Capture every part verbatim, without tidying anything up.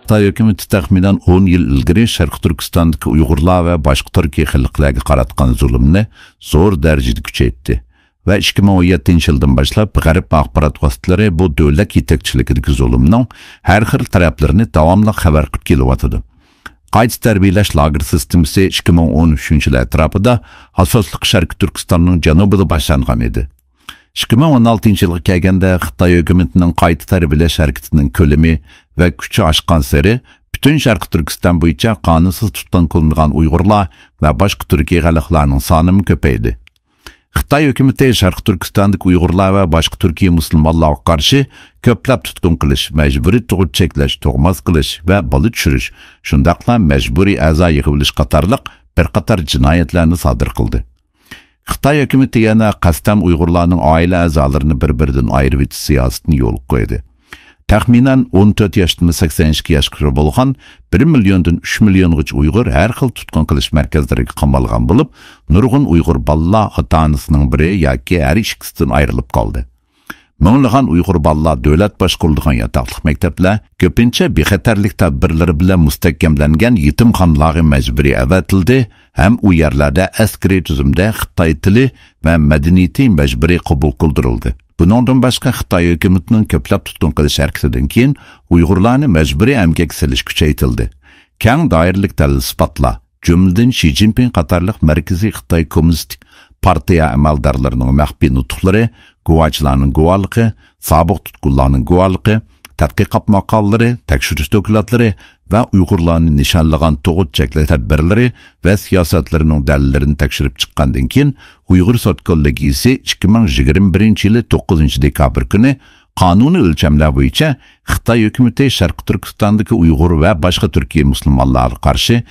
خىتاي ھۆكۈمىتى تەخمىنەن ئون يىل ئىلگىرى شەرقىي تۈركىستاندىكى ئۇيغۇرلار ۋە باشقا تۈركىي خەلقلەرگە قاراتقان زۇلۇمنى زور دەرىجىدە كۈچەيتتى ۋە ئىككى مىڭ ئون يەتتىنچى يىلدىن باشلاپ غەرب ئاخبارات ۋاسىتىلىرى بۇ دۆلەت يېتەكچىلىكىدىكى زۇلۇمنىڭ ھەر خىل تەرەپلىرىنى داۋاملىق خەۋەر قىلىپ كېلىۋاتىدۇ. قايتا تەربىيەلەش لاگېر سىستېمىسى ئىككى مىڭ ئون ئۈچىنچى يىل ئەتراپىدا ئاساسلىق شەرقىي تۈركىستاننىڭ جەنۇبىدا باشلانغان ئىدى. ئىككى مىڭ ئون ئالتىنچى يىلغا كەلگەندە خىتاي ھۆكۈمىتىنىڭ قايتا تەربىيەلەش ھەرىكىتىنىڭ كۆلىمى ۋە كۈچى ئاشقانسېرى پۈتۈن شەرقىي تۈركىستان بويىچە قانۇنسىز تۇتقۇن قىلىنغان ئۇيغۇرلار ۋە باشقا تۈركىي خەلقلەرنىڭ سانىمۇ كۆپەيدى. خىتاي ھۆكۈمىتى شەرقىي تۈركىستاندىكى ئۇيغۇرلار ۋە باشقا تۈركىي مۇسۇلمانلارغا قارشى كۆپلەپ تۇتقۇن قىلىش، مەجبۇرىي تۇغۇت چەكلەش، تۇغماس قىلىش ۋە بالا چۈشۈرۈش، شۇنداقلا مەجبۇرىي ئەزا يىغىۋېلىش قاتارلىق بىر قاتار جىنايەتلەرنى سادىر قىلدى. خىتاي ھۆكۈمىتى يەنە قەستەن ئۇيغۇرلارنىڭ ئائىلە ئەزالىرىنى بىر-بىرىدىن ئايرىۋېتىش سىياسىتىنى يولغا قويدى. تەخمىنەن ئون تۆت ياشتىن سەكسەن ئىككى ياشقىچە بولغان بىر مىليوندىن ئۈچ مىليونغىچە ئۇيغۇر ھەر خىل تۇتقۇن قىلىش مەركەزلىرىگە قامالغان بولۇپ، نۇرغۇن ئۇيغۇر بالىلار ئاتا-ئانىسىنىڭ بىرى ياكى ھەر ئىككىسىدىن ئايرىلىپ قالدى. مىڭلىغان ئۇيغۇر بالىلار دۆلەت باشقۇرۇلىدىغان ياتاقلىق مەكتەپلەر، كۆپىنچە بىخەتەرلىك تەدبىرلىرى بىلەن مۇستەھكەملەنگەن يېتىمخانىلارغا مەجبۇرىي ئەۋەتىلدى ھەم ئۇ يەرلەردە ئەسكىرىي تۈزۈمدە خىتاي تىلى ۋە مەدەنىيىتى مەجبۇرىي قوبۇل قىلدۇرۇلدى. بۇنىڭدىن باشقا، خىتاي ھۆكۈمىتىنىڭ كۆپلەپ تۇتقۇن قىلىش ھەرىكىتىدىن كېيىن ئۇيغۇرلارنى مەجبۇرىي ئەمگەككە سېلىش كۈچەيتىلدى. كەڭ دائىرىلىك دەلىل-ئىسپاتلار، جۈملىدىن شى جىنپىڭ قاتارلىق مەركىزىي خىتاي كوممۇنىستىك پارتىيە ئەمەلدارلىرىنىڭ مەخپىي نۇتۇقلىرى، گۇۋاچىلارنىڭ گۇۋاھلىقى، سابىق تۇتقۇنلارنىڭ گۇۋاھلىقى، تەتقىقات ماقالىلىرى، تەكشۈرۈش دوكلاتلىرى ۋە ئۇيغۇرلارنى نىشانلىغان تۇغۇت چەكلەش تەدبىرلىرى ۋە سىياسەتلىرىنىڭ دەلىللىرىنى تەكشۈرۈپ چىققاندىن كېيىن، ئۇيغۇر سوت كوللېگىيىسى ئىككى مىڭ يىگىرمە بىرىنچى يىلى توققۇزىنچى دېكابىر كۈنى قانۇنىي ئۆلچەملەر بويىچە خىتاي ھۆكۈمىتى شەرقىي تۈركىستاندىكى ئۇيغۇر ۋە باشقا تۈركىي مۇسۇلمانلارغا قارشى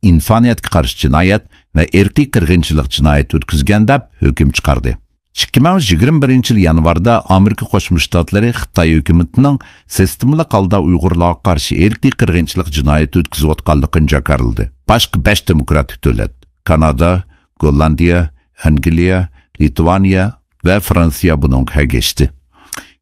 ئىنسانىيەتكە قارشى جىنايەت ۋە ئىرقىي قىرغىنچىلىق جىنايىتى ئۆتكۈزگەن دەپ ھۆكۈم چىقاردى. ئىككى مىڭ يىگىرمە بىرىنچى يىل يانۋاردا ئامېرىكا قوشما شتاتلىرى خىتاي ھۆكۈمىتىنىڭ سىستېمىلىق ھالدا ئۇيغۇرلارغا قارشى ئىرقىي قىرغىنچىلىق جىنايىتى ئۆتكۈزۈۋاتقانلىقىنى جاكارلىدى. باشقا بەش دېموكراتىك دۆلەت، كانادا، گوللاندىيە، ئەنگلىيە، لىتۋانىيە ۋە فرانسىيە بۇنىڭغا ئەگەشتى.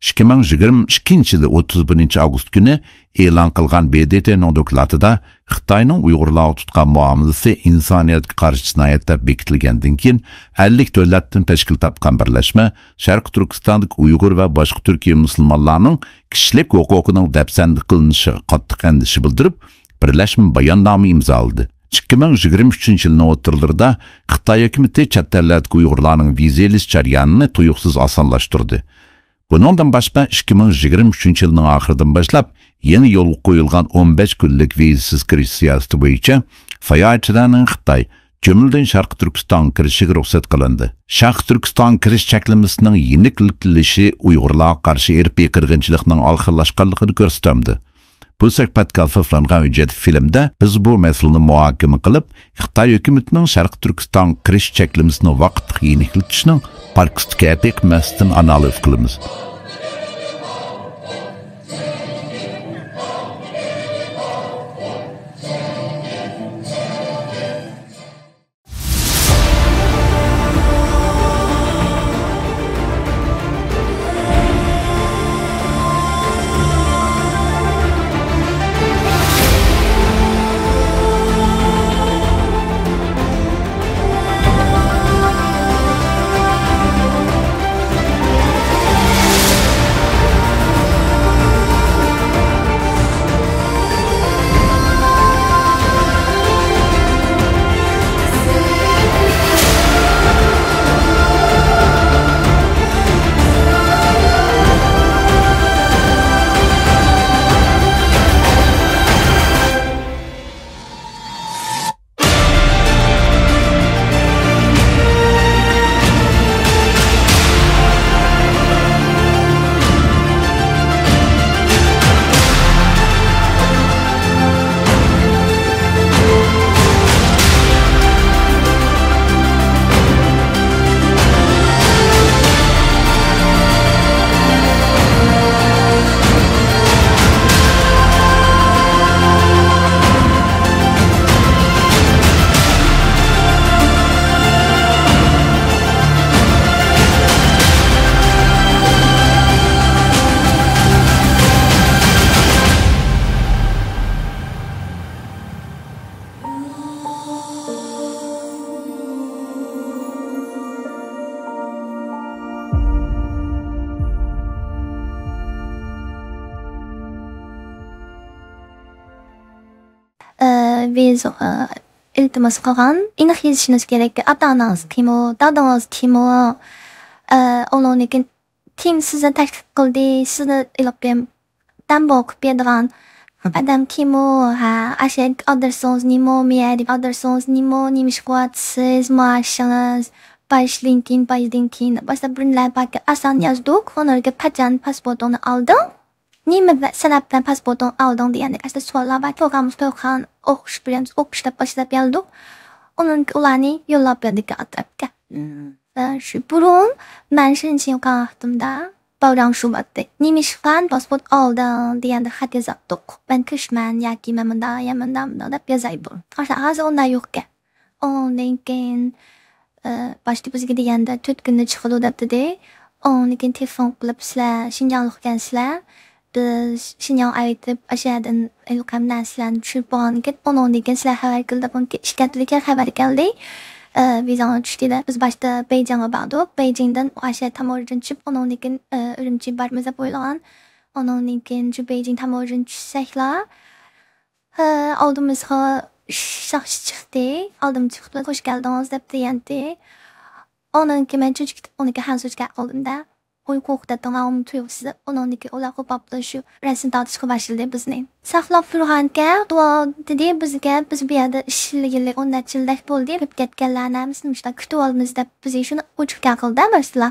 ئىككى مىڭ يىگىرمە ئىككىنچى يىلى ئوتتۇز بىرىنچى ئاۋغۇست كۈنى ئېلان قىلغان ب د ت نىڭ دوكلاتىدا خىتاينىڭ ئۇيغۇرلارغا تۇتقان مۇئامىلىسى ئىنسانىيەتكە قارشى جىنايەت دەپ بېكىتىلگەندىن كېيىن، ئەللىك دۆلەتتىن تەشكىل تاپقان بىرلەشمە شەرقىي تۈركىستاندىكى ئۇيغۇر ۋە باشقا تۈركىي مۇسۇلمانلارنىڭ كىشىلىك ھوقۇقىنىڭ دەپسەندە قىلىنىشىغا قاتتىق ئەندىشە بىلدۈرۈپ، بىرلەشمە باياننامە ئىمزالىدى. ئىككى مىڭ يىگىرمە ئۈچىنچى يىلنىڭ ئوتتۇرىلىرىدا خىتاي ھۆكۈمىتى چەت ئەللەردىكى ئۇيغۇرلارنىڭ ۋىزا ئېلىش جەريانىنى تۇيۇقسىز ئاسانلاشتۇردى. بۇنىڭدىن باشقا، ئىككى مىڭ يىگىرمە ئۈچىنچى يىلنىڭ ئاخىرىدىن باشلاپ يەنە يولغا قويۇلغان ئون بەش كۈنلۈك ۋىزىسىز كىرىش سىياسىتى بويىچە ساياھەتچىلەرنىڭ خىتاي، جۈملىدىن شەرقىي تۈركىستانغا كىرىشىگە رۇخسەت قىلىندى. شەرقىي تۈركىستانغا كىرىش چەكلىمىسىنىڭ يېنىكلىتىلىشى ئۇيغۇرلارغا قارشى ئىرقىي قىرغىنچىلىقنىڭ ئاخىرلاشقانلىقىنى كۆرسىتەمدۇ؟ بۇ سۆھبەتكە ئاساسلانغان ھۆججەت فىلىمدە بىز بۇ مەسىلىنى مۇھاكىمە قىلىپ، خىتاي ھۆكۈمىتىنىڭ شەرقىي تۈركىستانغا كىرىش چەكلىمىسىنى ۋاقىتلىق يېنىكلىتىشنىڭ پراكتىكىدىكى ھەقىقىي مەسىلىسىنى ئانالىز قىلىمىز. ۋىزا، ئە، ئىلتىماس قىلغان. ئېنىق يېزىشىڭىز كېرەك. ئاتا-ئانىڭىز كىمۇ، دادىڭىز كىمۇ؟ ئە، ئۇنىڭدىن كېيىن كىم سىزنى تەكلىپ قىلدى، سىزنى ئېلىپ بېرىپ دەم بوقۇپ بېرىدىغان ئادەم كىمۇ؟ ھە، ئاشۇ ئادرېسىڭىز نېمە، مۇ يەردىكى ئادرېسىڭىز نېمە، نېمە ئىش قىلىۋاتىسىز، مائاشىڭىز، باجدىن كېيىن، باجدىن كېيىن، باشتا بىر نەرسە ئاسان يازدۇق. ئۇنىڭدىن كېيىن قاچان پاسپورتۇڭنى ئالدىڭ؟ نېمە بە-، سەۋەبتىن پاسپورتۇڭنى ئالدىڭ دېگەندەك ئاشۇنداق سوئاللار بار. تۇرغان مۇستۇرخان ئوقۇش بىلەن ئوقۇش دەپ باشلاپ يازدۇق. ئۇنىڭ كېيىن ئۇلارنى يوللاپ بەردۇق ئەتراپقا. ئە، شۇ بۇرۇن مەن شېنچىڭغا قاراپ ۋاقتىمدا باۋراڭ شۇ باتتى. نېمە ئىش بىلەن پاسپورت ئالدىڭ دېگەندە خەت يازاتتۇق. مەن كۆچمەن ياكى مەن مۇنداق، يا مۇنداق، مۇنداق دەپ يازاي بۇرۇن. قارىسا ھازىر ئۇنداق يوقكەن. ئۇنىڭدىن كېيىن، ئە، باشتا بىزگە دېگەندە تۆت كۈندە چىقىدۇ دەپ دېدى. ئۇنىڭدىن كېيىن تېلېفون قىلىپ سىلەر شىنجاڭلىقكەنسىلەر. بىز شىنجاڭ ئەۋېتىپ، ئاشۇ يەردىن ھېلىقى ھەممە نەرسىلەرنى چۈشۈرۈپ بولغاندىن كېيىن، ئۇنىڭدىن كېيىن سىلەر خەۋەر كېلىدۇ دەپ، ئۇنىڭ كېيىن ئىككى ھەپتىدىن كېيىن خەۋەر كەلدى. ئە، ۋىزاڭلار چۈشتى دەپ. بىز باشتا بېيجىڭغا باردۇق. بېيجىڭدىن ئاشۇ تاموژنىدىن چۈشۈپ، ئۇنىڭدىن كېيىن، ئە، ئۈرۈمچىگە بارىمىز دەپ ئويلىغان. ئۇنىڭدىن كېيىن شۇ بېيجىڭ تاموژنىدىن چۈشسەكلا، ئە، ئالدىمىزغا شاخسا چىقتى. ئالدىمىزغا چىقىپ، «خوش كەلدىڭىز» دەپ دېگەنتى. ئۇنىڭدىن كېيىن مەن چۆچۈپ كېتىپ، ئۇنىڭدىن كېيىن خەنزۇ چىقىپ قالدىم-دە. ئۇيقۇ ئۇيقۇدەتتىڭ، ماۋۇمۇ تۇيۇقسىز دەپ، ئۇنىڭدىن كېيىن ئۇلار قوپاپلا شۇ رەسىم تارتىشقا باشلىدى بىزنى. ساقلاپ تۇرغانكەن، دېدى بىزگە، بىز بۇ يەردە ئىشلىگىلى ئون نەچچە يىلدەك بولدى، كۆپ كەتكەنلەرنى ھەممىسىنى مۇشۇنداق كۈتۈۋالىمىز دەپ، بىزگە شۇنى ئوچۇق گەپ قىلدى باشتىلا.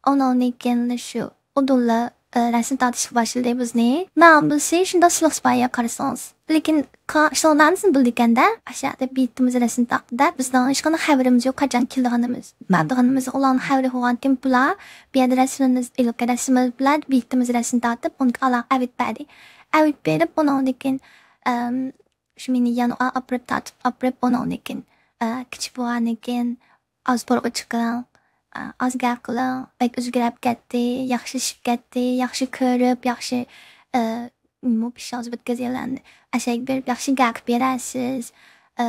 ئۇنىڭدىن كېيىن شۇ ئۇدۇللا، ئە، رەسىم تارتىشقا باشلىدى بىزنى. مەن بىلسە شۇنداق سىلىق سىپايىغا قارىسىڭىز. لېكىن قا-، ئىشلارنىڭ ھەممىسىنى بىلىدىكەن-دە، ئاشۇ يەردە بېيىتىمىز رەسىم تارتتى-دە، بىزنىڭ ھېچقانداق خەۋىرىمىز يوق، قاچان كېلىدىغىنىمىز، ماڭىدىغىنىمىز، ئۇلارنىڭ خەۋىرى بولغانتىم بۇلار. بۇ يەردە رەسىمىمىز ئېلىپ، رەسىمىمىز بىلەن بېيىتىمىز رەسىم تارتىپ، ئۇنى ئالاغا ئەۋېتىپ بەردى. ئەۋېتىپ بېرىپ، ئۇنىڭدىن كېيىن، ئەم، شۇ مېنى يانغا ئاپىرىپ تارتىپ ئاپىرىپ، ئۇنىڭدىن كېيىن، ئە، كىچىك بولغاندىن كېيىن، ئاز تورغا چىقىڭ، ئاز گەپ قىلىڭ، بەك ئۆزگىرىپ كەتتى، ياخشىلىشىپ كەتتى، ياخشى كۆرۈپ، ياخشى، ئە، نېمە پىششىقىڭىزنى ئۆتكۈزگەنلەرنى ئەشەگە بېرىپ ياخشى گەپ بېرەرسىز. ئە،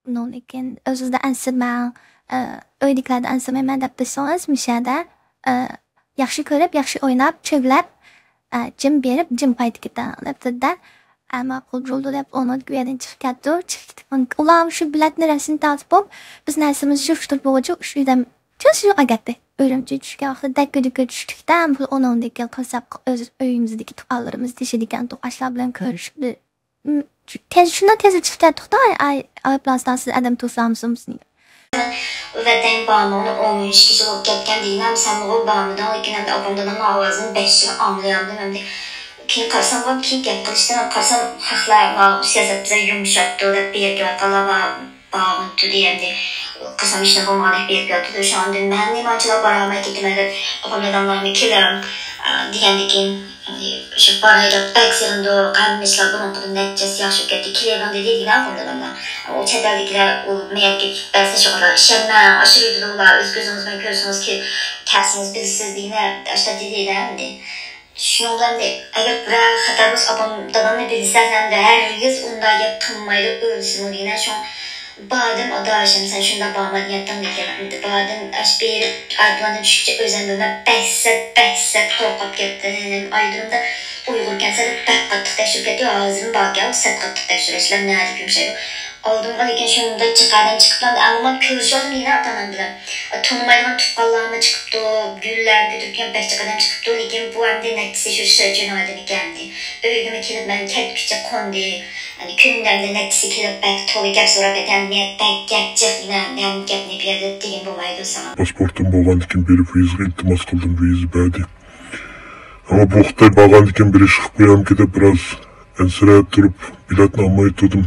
ئۇنىڭدىن كېيىن ئۆزىڭىزدىن ئەنسىرىمەڭ، ئە، ئۆيدىكىلەردىن ئەنسىرىمەيمەن دەپ بىلسىڭىز، مۇشۇ يەردە، ئە، ياخشى كۆرۈپ، ياخشى ئويناپ، چۆگلەپ، ئە، جىم بېرىپ، جىم قايتىپ كېتىڭ دەپتۇ-دە. ئە، ماقۇل بولدى دەپ، ئۇنىڭ بۇ يەردىن چىقىپ كەتتۇق. چىقىپ كېتىپ، ئۇلار شۇ بېلەتنى رەسىمگە تارتىپ بولۇپ، بىز نەرسىمىزنى يىغىشتۇرۇپ بولغۇچە شۇ يەردىن تېز يول ئەگەتتى. ئۈرۈمچىگە چۈشكەن ۋاقتىدا دەككە-دۈككە چۈشتۇق-تە، بۇ ئۇنىڭدىن كېيىن قىلساق ئۆز ئۆيىمىزدىكى تۇغقانلىرىمىز تېشىدىكەن، ئاشۇلار بىلەن كۆرۈشۈپ، بىر، م، تېز، شۇنداق تېز چىقىپ كەتتۇق-تە، ئاي، ئاي، ئايروپىلان ئىستانسىسىدىن ئادەم توسامسۇن بىزنى. ۋەتەن بارمىغىنى ئون ئىككى يىل بولۇپ كەتكەن دېگىنەم سەنغۇ بارمىدىڭ، لېكىن ئەمدى ئاپام دادامنىڭ ئاۋازىنى بەش يىل ئاڭلىيالمىدىم. ئەمدى كېيىن قارىسام، بۇ كېيىن گەپ قىلىشتىن قارىسام، خەقلەر ماۋۇ سىياسەت بىزگە يۇمشاپتۇ دەپ بېرىپ كېلىۋاتقانلار بار، بارغىنى تۇردى ئەمدى. قارىسام، ھېچنېمە بولمىغاندەك بېرىپ كېلىۋاتىدۇ. شۇڭا ئەمدى مەن نېمانچىلا بارالماي كېتىمەن دەپ، ئاپام داداملارمۇ كېلىڭ، ئا، دېگەندىكىن، شۇ بارايلى، بەك سېغىندۇق، ھەممە ئىشلار بۇرۇنقىدىن نەچچە ھەسسە ياخشى بولۇپ كەتتى، كېلىۋېرىڭ دېدى دېگىن ئاپام داداملار. ئۇ چەت ئەلدىكىلەر ئۇ مەيەرگە كېتىپ بەرسە شۇغۇلار ئىشەنمەڭ، ئاشۇ دېدى ئۇلار، ئۆز كۆزىڭىز بىلەن كۆرسىڭىز، كەلسىڭىز بىلىسىز دېگىنە ئاشۇنداق دېدى ئەمدى. شۇنىڭ بىلەن ئەگەر بىرەر خەتەر بولسا ئاپام دادامنى بىلسە ئەمدى ھەرگىز ئۇنداق گەپ قىلمايدۇ، ئۆلسىمۇ دېگىنە شۇڭا. باردىم، ئاداش، سەن شۇنداق بارما دېگەنتىڭ لېكىن، ئەمدى باردىم، ئاشۇ بېرىپ ئايروپىلاندىن چۈشكىچە ئۆزۈم بىلمەي بەھسەت، بەھسەت قورقۇپ كەتتىم. ئايروپىلاندا ئۇيغۇركەنسەن دەپ بەك قاتتىق تەكشۈرۈپ كەتتى. ھازىرمۇ باركەن، سەت قاتتىق تەكشۈرۈشلەر، نەدە يۇمشايدۇ. ئالدىمغا لېكىن شۇنداق جىق ئادەم چىقىپلا، ئەمما مانا كۆرۈشۈۋالدىم دېگىنە ئاتا-ئانام بىلەن. تونۇمايدىغان تۇغقانلارمۇ چىقىپتۇ، گۈللەرنى كۆتۈرۈپ كەلگەن بەك جىق ئادەم چىقىپتۇ، لېكىن بۇ ئەمدى نەچچىسى شۇ شىرچىنىڭ ئادىمىكەن ئەمدى. ئۆيگىمۇ كېلىپ مەن كەتكۈچە قوندى. يەنى كۈندە ئەمدى نەچچىسى كېلىپ بەك تولا گەپ سوراپ كەتتى. ھەم نىيەت بەك گەپ جىق دېگىنە، ھەم گەپنى بۇ يەردە دېگىن بولمايدۇ ساڭا. پاسپورتۇم بولغاندىكىن بېرىپ ۋىزىغا ئىلتىماس قىلدىم، ۋىزا بەردى. ئەمما بۇ خىتاي بارغاندىكىن بىر ئىش قىلىپ قويامكى دەپ بىراز ئەنسىرەپ تۇرۇپ بېلەتنى ئالماي تۇردۇم.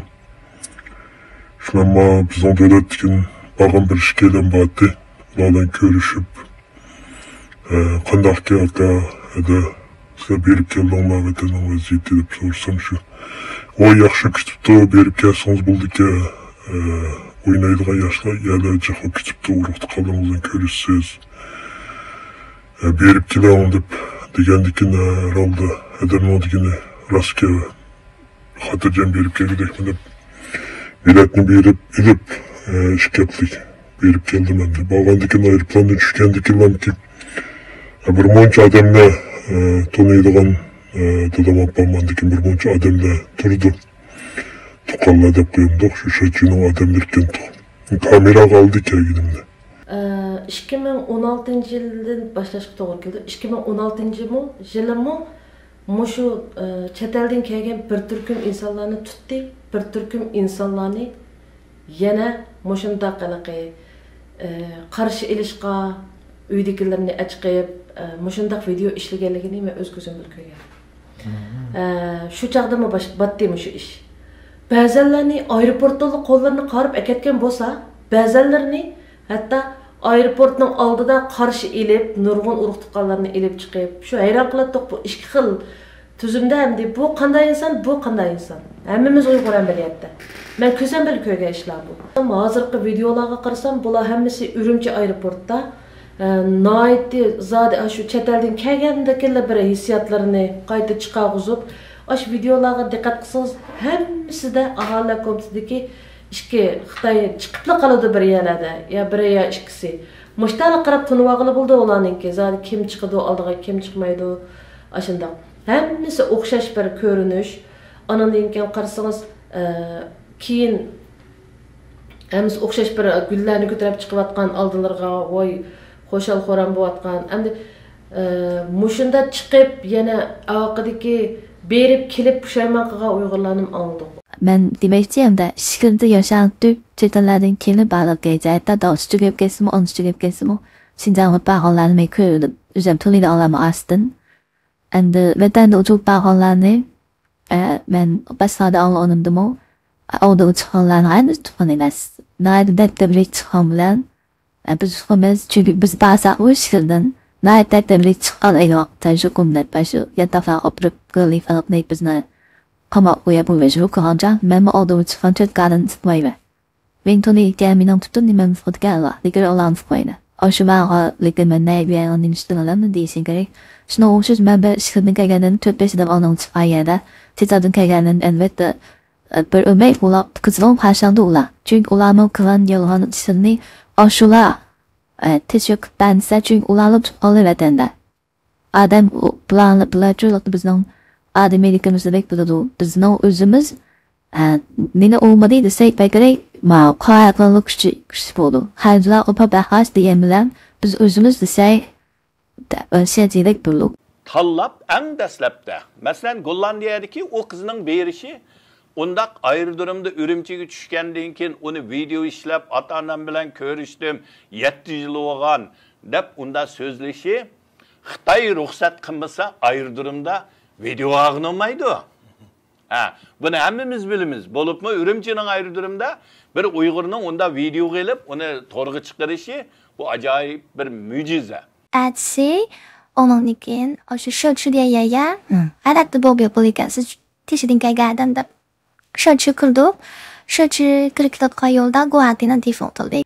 شۇ مەنمۇ بىزنىڭ دۆلەتتىكىن بارغان بىر ئىككىيلەن بارتى. ئۇلار بىلەن كۆرۈشۈپ، ئە، قانداقكەن ئاكا، ھەدە، سىلەر بېرىپ كەلدىڭلار ۋەتەننىڭ ۋەزىيىتى دەپ سورىسام شۇ. ۋاي ياخشى كۈتۈپتۇ، بېرىپ كەلسىڭىز بولىدىكەن. ئە، ئوينايدىغان ياشلار يەرلەر جىقلا كۈتۈپتۇ، ئۇرۇق تۇغقانلىرىڭىز بىلەن كۆرۈشىسىز. ئە، بېرىپ كېلىڭ دەپ دېگەندىكىن، ئە، ھەرھالدا ئادەمنىڭ دېگىنى راستكەن. خاتىرجەم بېرىپ كەلگۈدەكمەن دەپ بېلەتنى بېرىپ ئېلىپ، ئىككى ھەپتىلىك بېرىپ كەلدىم ئەمدى. بارغاندىكىن ئايروپىلاندىن چۈشكەندىكىنلامكى بىر مۇنچە ئادەملەر، تونۇيدىغان، دادام ئاپام ئاندىكىن بىر مۇنچە ئادەملەر تۇرىدۇ. تۇغقانلار دەپ قويامدۇق، شۇ شۇنچىنىڭ ئادەم بىركەنتۇق. كامېراغا ئالدى كەلگىنىمنى. ئىككى مىڭ ئون ئالتىنچى يىلدىن باشلاشقا توغرا كېلىدۇ. ئىككى مىڭ ئون ئالتىنچى يىلمۇ، يىلىمۇ مۇشۇ، ئە، چەت ئەلدىن كەلگەن بىر تۈركۈم ئىنسانلارنى تۇتتى، بىر تۈركۈم ئىنسانلارنى يەنە مۇشۇنداق ھېلىقى، ئە، قارشى ئېلىشقا ئۆيدىكىلىرىنى ئەچىقىپ، ئە، مۇشۇنداق ۋىدېئو ئىشلىگەنلىكىنى مەن ئۆز كۆزۈم بىلەن كۆرگەن. ئە، شۇ چاغدىمۇ باش-، باتتى مۇشۇ ئىش. بەزەنلەرنى ئايروپورتتىنلا قوللىرىنى قاغىرىپ ئەكەتكەن بولسا، بەزەنلىرىنى ھەتتا ئايروپورتنىڭ ئالدىدا قارشى ئېلىپ، نۇرغۇن ئۇرۇق-تۇغقانلارنى ئېلىپ چىقىپ، شۇ ھەيران قىلاتتۇق، بۇ ئىككى خىل تۈزۈمدە ئەمدى بۇ قانداق ئىنسان، بۇ قانداق ئىنسان؟ ھەممىمىز ئۇيغۇر ئەمەلىيەتتە. مەن كۆزۈم بىلەن كۆرگەن ئىشلار بۇ. ھازىرقى ۋىدېئولارغا قارىسام، بۇلار ھەممىسى ئۈرۈمچى ئايروپورتتا، ئە، ناھايىتى زادى ئاشۇ چەت ئەلدىن كەلگەندىكىنلا بىر ھېسسىياتلىرىنى قايتا چىقارغۇزۇپ، ئاشۇ ۋىدېئولارغا دىققەت قىلسىڭىز، ھەممىسىدە ئاھالىلەر كومىتېتىدىكى ئىككى خىتاي چىقىپلا قالىدۇ بىر يەرلەردە، يا بىرى يا ئىككىسى. مۇشتالا قاراپ تونۇۋالغىلى بولىدۇ ئۇلارنىڭكى. زادى كىم چىقىدۇ ئالدىغا، كىم چىقمايدۇ، ئاشۇنداق. ھەممىسى ئوخشاش بىر كۆرۈنۈش. ئانىڭدىن كېيىن قارىسىڭىز، ئە، كېيىن ھەممىسى ئوخشاش بىر گۈللەرنى كۆتۈرۈپ چىقىۋاتقان، ئالدىلىرىغا ۋاي خۇشال-خۇرام بولۇۋاتقان. ئەمدى، ئە، مۇشۇنداق چىقىپ، يەنە ئارقىدىكى بېرىپ كېلىپ پۇشايمان قىلغان ئۇيغۇرلارنىمۇ ئاڭلىدۇق. مەن دېمەكچى، ئەمدى ئىچكىرىدە ياشاۋاتىدۇ، چەت ئەللەردىن كېلىپ، بارلىق جايدا داۋۇت تۈگەپ كەتسىمۇ، ئانىسى تۈگەپ كەتسىمۇ، شىنجاڭغا بارغانلارنى مەن كۆردۈم. ئۆزۈم تونۇيدىغانلارمۇ ئاستىن. ئەمدى ۋەتەندە ئۇچۇپ بارغانلارنى، ئە، مەن باشقىلاردا ئاڭلىغىنىمدىمۇ، ئە، ئالدىغا چىققانلارنىڭ ھەممىسى تۇغقان ئەمەس. ناھايىتى دەپتەرلىك چىققان بىلەن، ئە، بىز تۇغقان ئەمەس، چۈنكى بىز بارساقمۇ ئىچكىرىدىن ناھايىتى دەپتەرلىك چىققان ئەينى ۋاقىتتا شۇ كوملەپ، شۇ ياتاقلارغا ئاپىرىپ، گوللىفالىقنى بىزنى قاماپ قويۇپ، بۇ مەجبۇر قىلغانچە، مەنمۇ ئالدىغا چىققان تۆت كادىرنى تۇتمايمەن. مېنى تونۇيدىكەن، مېنىڭ پۈتۈن نېمەمنى تۇتىدىكەن ئۇلار. لېكىن ئۇلارنى تۇتمايمەن. ئاشۇ ماڭا، لېكىن مەن نەگە بۇ يەرگە نېمە ئىش قىلىمەن دېيىشىڭ كېرەك. شۇنىڭغا ئوخشاش مەن بىر ئىشخانىدىن كەلگەندىن تۆت بەش ئادەم ئالدىڭغا چىققان يەردە، تېز ئادەم كەلگەندىن ئەلۋەتتە، بىر ئۆمەك ئۇلار قىزغىن قارشى ئالدى ئۇلار. چۈنكى ئۇلارنىڭ قىلغان يالغان ئىشىنى ئاشۇلار، ئە، تېز يۆكۈپ بەرمىسە، چۈنكى ئۇلارلا تۇغقانلار ۋەتەندە. ئادەم ئۇ-، بۇلارنى، بۇلار چۇلۇقتا بىزنىڭ ئادىمىيلىكىمىزنى بەك بىلىدۇ. بىزنىڭ ئۆزىمىز، ئە، نېنى ئۇرمىدى دېسەك، بەكرەك، ما، قايىقلارنىڭ كۈچى، كۈچى بولىدۇ. خەنزۇلار ئوپا بەخاش دېگەن بىلەن بىز ئۆزىمىز دېسەك، دە-، ئۆسيەتچىلىك بولۇپ. تاللاپ ئەڭ دەسلەپتە، مەسىلەن، گوللاندىيەدىكى ئۇ قىزنىڭ بېرىشى، ئۇنداق ئايرودرومدا ئۈرۈمچىگە چۈشكەندىن كېيىن ئۇنى ۋىدېئو ئىشلەپ، ئاتا-ئانام بىلەن كۆرۈشتۈم، يەتتە يىل بولغان، دەپ ئۇنداق سۆزلىشى، خىتاي رۇخسەت قىلمىسا، ئايرودرومدا ۋىدېئو ئالغىلى بولمايدۇ. ھە، بۇنى ھەممىمىز بىلىمىز. بولۇپمۇ ئۈرۈمچىنىڭ ئايرودرومىدا بىر ئۇيغۇرنىڭ ئۇنداق ۋىدېئوغا ئېلىپ، ئۇنى تورغا چىقىرىشى، بۇ ئاجايىپ بىر مۆجىزە. ئەتىسى ئۇنىڭدىن كېيىن ئاشۇ شۆچۈ دېگەن يەرگە، ھە، ئەلۋەتتە بولۇپ بولىدىكەن، سىز تېشىدىن كەلگەن ئادەم دەپ. شۆچۈ كىردۇق. شۆچۈ كىرىپ كېتىۋاتقان يولدا گۇۋاھاتىنىڭ تېلېفون قىلدى.